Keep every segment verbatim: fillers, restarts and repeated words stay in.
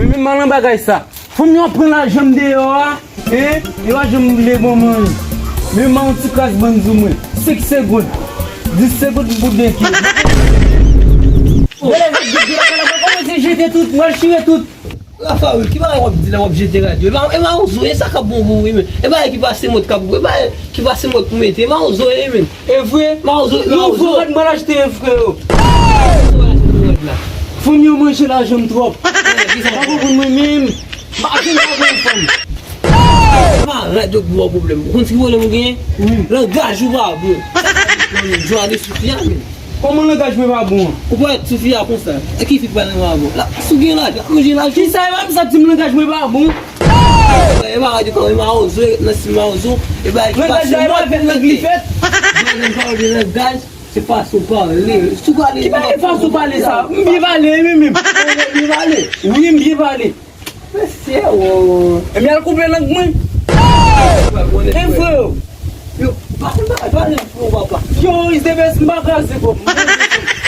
Men mal nan bagay sa. Fanm yo ap pran lajan m deyò a, en, yo pa janm vle ban m anyen. Men m a yon ti kras bann sou mwen. Senk segonn, dis segonn m pou dekil. Gade, gade, gade, gade, kòmanse jete tout, m al chire tout. Rafael, ki bagay w ap di la, w ap jete radyo? E pa, e pa yon zo, e sa k ap bon pou ou, wi, men. E bagay ki pase mòd k ap, e bagay ki pase mòd pou mete, e pa yon zo, wi, men. E vre? E pa yon zo, e pa yon zo. Yon zo rad m al achte, freo. Fanm yo manje lajan m twòp. Pa konprann mwen menm. M pa janm pa pran fanm. Malad yo pou ba w pwoblèm. Ou konn ki pwoblèm ou genyen? Wi. Langaj ou pa bon. Sa ka di pwoblèm. Jwale sou fi a, men. Kòman langaj mwen pa bon an? Ou parèt sou fi a konsa. E ki fi k pa nan pa bon? La, si w gen lajan, manje lajan. Kisa e pa m sa di m langaj mwen pa bon? E pa radyo kòman, e mawozo, nan si mawozo. E ba ki pase mòd pou mete. Langaj la e pa fèt nan gli fèt. Jwale nan pawòl de langaj. Se fason pale. Sou pale. Ki bagay fason pale sa? M byen pale, wi, menm. Ou byen pale? Wi, m byen pale. Mesye, o. Ebyen, al koupe lang mwen. Men freo. Yo, pa konn bagay, pale freo, papa. Yo, is the best, m pa kraze kò m. M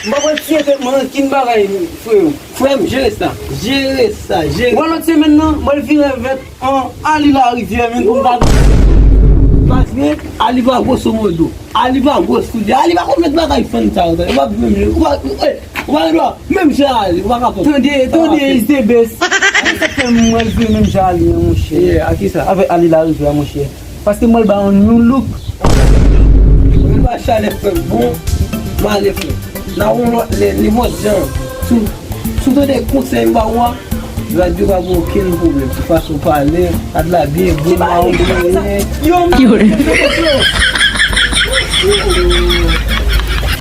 pa pral tiye tèt mwen, ankenn bagay, freo. Frè m, jere sa. Jere sa, jere. Wè lòt semèn nan, mwen vire vèt. An, Ali Larivyè, menm pou m pa. Pas gen, Ali pa gwoso modo. Ali pa gwo soulye. Ali pa konn met bagay fann sa yo. Ou pa menm, ou pa, eh, ou pa gen dwa. Menm jan Ali, ou pa ka konn. Tande, tande, is the best. Sa k fè m mwen vle menm jan Ali an, monchè. Yeah, a kisa? Avèk Ali Larivyè, monchè. Paske mwen ba yon new look. Mwen ba chalè frè m. Bon, male frè m. Nan yon lòt lè, nenpòt jan. Sou, sou tande konsèy m ba ou a, radyo pa gen okenn pwoblèm. Sou fason pale, ad la byen bon, a yon byen. Yo, m